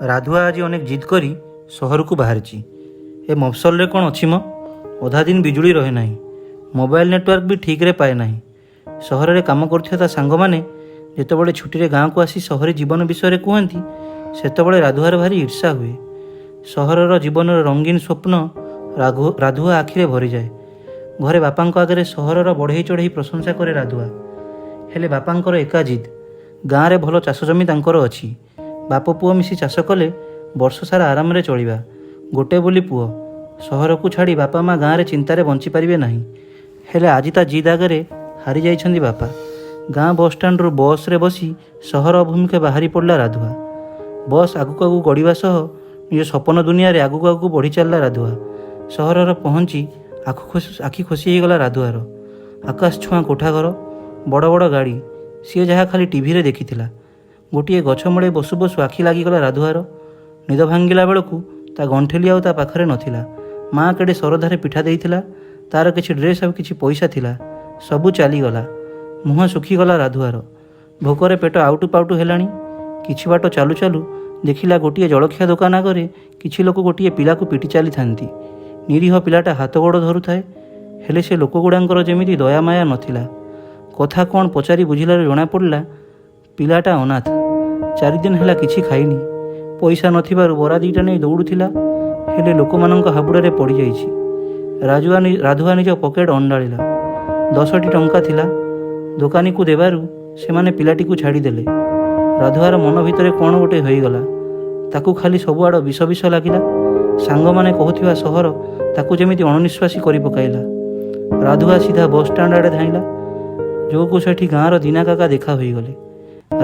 ରାଧୁଆ ଆଜି ଅନେକ ଜିଦ୍ କରି ସହରକୁ ବାହାରିଛି। ଏ ମଫସଲରେ କ'ଣ ଅଛି ମ? ଅଧା ଦିନ ବିଜୁଳି ରହେ ନାହିଁ, ମୋବାଇଲ ନେଟୱାର୍କ ବି ଠିକ୍ରେ ପାଏ ନାହିଁ। ସହରରେ କାମ କରୁଥିବା ତା ସାଙ୍ଗମାନେ ଯେତେବେଳେ ଛୁଟିରେ ଗାଁକୁ ଆସି ସହରୀ ଜୀବନ ବିଷୟରେ କୁହନ୍ତି, ସେତେବେଳେ ରାଧୁଆର ଭାରି ଈର୍ଷା ହୁଏ। ସହରର ଜୀବନର ରଙ୍ଗୀନ ସ୍ୱପ୍ନ ରାଧୁଆ ଆଖିରେ ଭରିଯାଏ। ଘରେ ବାପାଙ୍କ ଆଗରେ ସହରର ବଢ଼େଇ ଚଢ଼େଇ ପ୍ରଶଂସା କରେ ରାଧୁଆ। ହେଲେ ବାପାଙ୍କର ଏକା ଜିଦ୍, ଗାଁରେ ଭଲ ଚାଷ ଜମି ତାଙ୍କର ଅଛି। ବାପ ପୁଅ ମିଶି ଚାଷ କଲେ ବର୍ଷ ସାରା ଆରାମରେ ଚଳିବା। ଗୋଟେ ବୋଲି ପୁଅ, ସହରକୁ ଛାଡ଼ି ବାପା ମା ଗାଁରେ ଚିନ୍ତାରେ ବଞ୍ଚିପାରିବେ ନାହିଁ। ହେଲେ ଆଜି ତା ଜିଦ୍ ଆଗରେ ହାରି ଯାଇଛନ୍ତି ବାପା। ଗାଁ ବସଷ୍ଟାଣ୍ଡରୁ ବସ୍ରେ ବସି ସହର ଅଭିମୁଖେ ବାହାରି ପଡ଼ିଲା ରାଧୁଆ। ବସ୍ ଆଗକୁ ଆଗକୁ ଗଡ଼ିବା ସହ ନିଜ ସପନ ଦୁନିଆରେ ଆଗକୁ ଆଗକୁ ବଢ଼ି ଚାଲିଲା ରାଧୁଆ। ସହରରେ ପହଞ୍ଚି ଆଖି ଖୋସି ହେଇଗଲା ରାଧୁଆର। ଆକାଶ ଛୁଆଁ କୋଠାଘର, ବଡ଼ ବଡ଼ ଗାଡ଼ି, ସିଏ ଯାହା ଖାଲି ଟିଭିରେ ଦେଖିଥିଲା। ଗୋଟିଏ ଗଛ ମୂଳେ ବସୁ ବସୁ ଆଖି ଲାଗିଗଲା ରାଧୁଆର। ନିଦ ଭାଙ୍ଗିଲା ବେଳକୁ ତା ଗଣ୍ଠିଲି ଆଉ ତା ପାଖରେ ନଥିଲା। ମା କେଡ଼େ ଶରଧାରେ ପିଠା ଦେଇଥିଲା, ତାର କିଛି ଡ୍ରେସ୍ ଆଉ କିଛି ପଇସା ଥିଲା, ସବୁ ଚାଲିଗଲା। ମୁହଁ ଶୁଖିଗଲା ରାଧୁଆର। ଭୋକରେ ପେଟ ଆଉଟୁ ପାଉଟୁ ହେଲାଣି। କିଛି ବାଟ ଚାଲୁ ଚାଲୁ ଦେଖିଲା, ଗୋଟିଏ ଜଳଖିଆ ଦୋକାନ ଆଗରେ କିଛି ଲୋକ ଗୋଟିଏ ପିଲାକୁ ପିଟି ଚାଲିଥାନ୍ତି। ନିରୀହ ପିଲାଟା ହାତ ଗୋଡ଼ ଧରୁଥାଏ। ହେଲେ ସେ ଲୋକଗୁଡ଼ାଙ୍କର ଯେମିତି ଦୟାମାୟା ନଥିଲା। କଥା କ'ଣ ପଚାରି ବୁଝିଲାରୁ ଜଣାପଡ଼ିଲା, ପିଲାଟା ଅନାଥ। 4 ଦିନ ହେଲା କିଛି ଖାଇନି। ପଇସା ନଥିବାରୁ ବରା 2ଟା ନେଇ ଦୌଡ଼ୁଥିଲା, ହେଲେ ଲୋକମାନଙ୍କ ହାବୁଡ଼ରେ ପଡ଼ିଯାଇଛି। ରାଧୁଆ ନିଜ ପକେଟ ଅଣ୍ଡାଳିଲା। 10ଟି ଟଙ୍କା ଥିଲା। ଦୋକାନୀକୁ ଦେବାରୁ ସେମାନେ ପିଲାଟିକୁ ଛାଡ଼ିଦେଲେ। ରାଧୁଆର ମନ ଭିତରେ କ'ଣ ଗୋଟେ ହୋଇଗଲା। ତାକୁ ଖାଲି ସବୁଆଡ଼ ବିଷ ବିଷ ଲାଗିଲା। ସାଙ୍ଗମାନେ କହୁଥିବା ସହର ତାକୁ ଯେମିତି ଅଣନିଶ୍ୱାସୀ କରି ପକାଇଲା। ରାଧୁଆ ସିଧା ବସଷ୍ଟାଣ୍ଡ ଆଡ଼େ ଧାଇଁଲା। ଯୋଉକୁ ସେଠି ଗାଁର ଦୀନା କାକା ଦେଖା ହୋଇଗଲେ।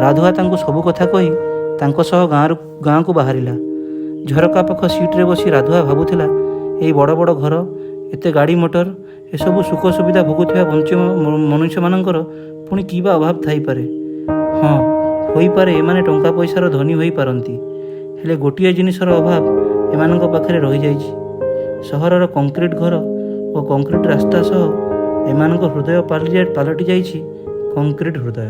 ରାଧୁଆ ତାଙ୍କୁ ସବୁ କଥା କହି ତାଙ୍କ ସହ ଗାଁକୁ ବାହାରିଲା। ଝରକା ପାଖ ସିଟ୍ରେ ବସି ରାଧୁଆ ଭାବୁଥିଲା, ଏଇ ବଡ଼ ବଡ଼ ଘର, ଏତେ ଗାଡ଼ି ମଟର, ଏସବୁ ସୁଖ ସୁବିଧା ଭୋଗୁଥିବା ମନୁଷ୍ୟମାନଙ୍କର ପୁଣି କି ବା ଅଭାବ ଥାଇପାରେ? ହଁ, ହୋଇପାରେ ଏମାନେ ଟଙ୍କା ପଇସାର ଧନୀ ହୋଇପାରନ୍ତି, ହେଲେ ଗୋଟିଏ ଜିନିଷର ଅଭାବ ଏମାନଙ୍କ ପାଖରେ ରହିଯାଇଛି। ସହରର କଂକ୍ରିଟ ଘର ଓ କଂକ୍ରିଟ ରାସ୍ତା ସହ ଏମାନଙ୍କ ହୃଦୟ ପାଲଟି ଯାଇଛି କଂକ୍ରିଟ ହୃଦୟ।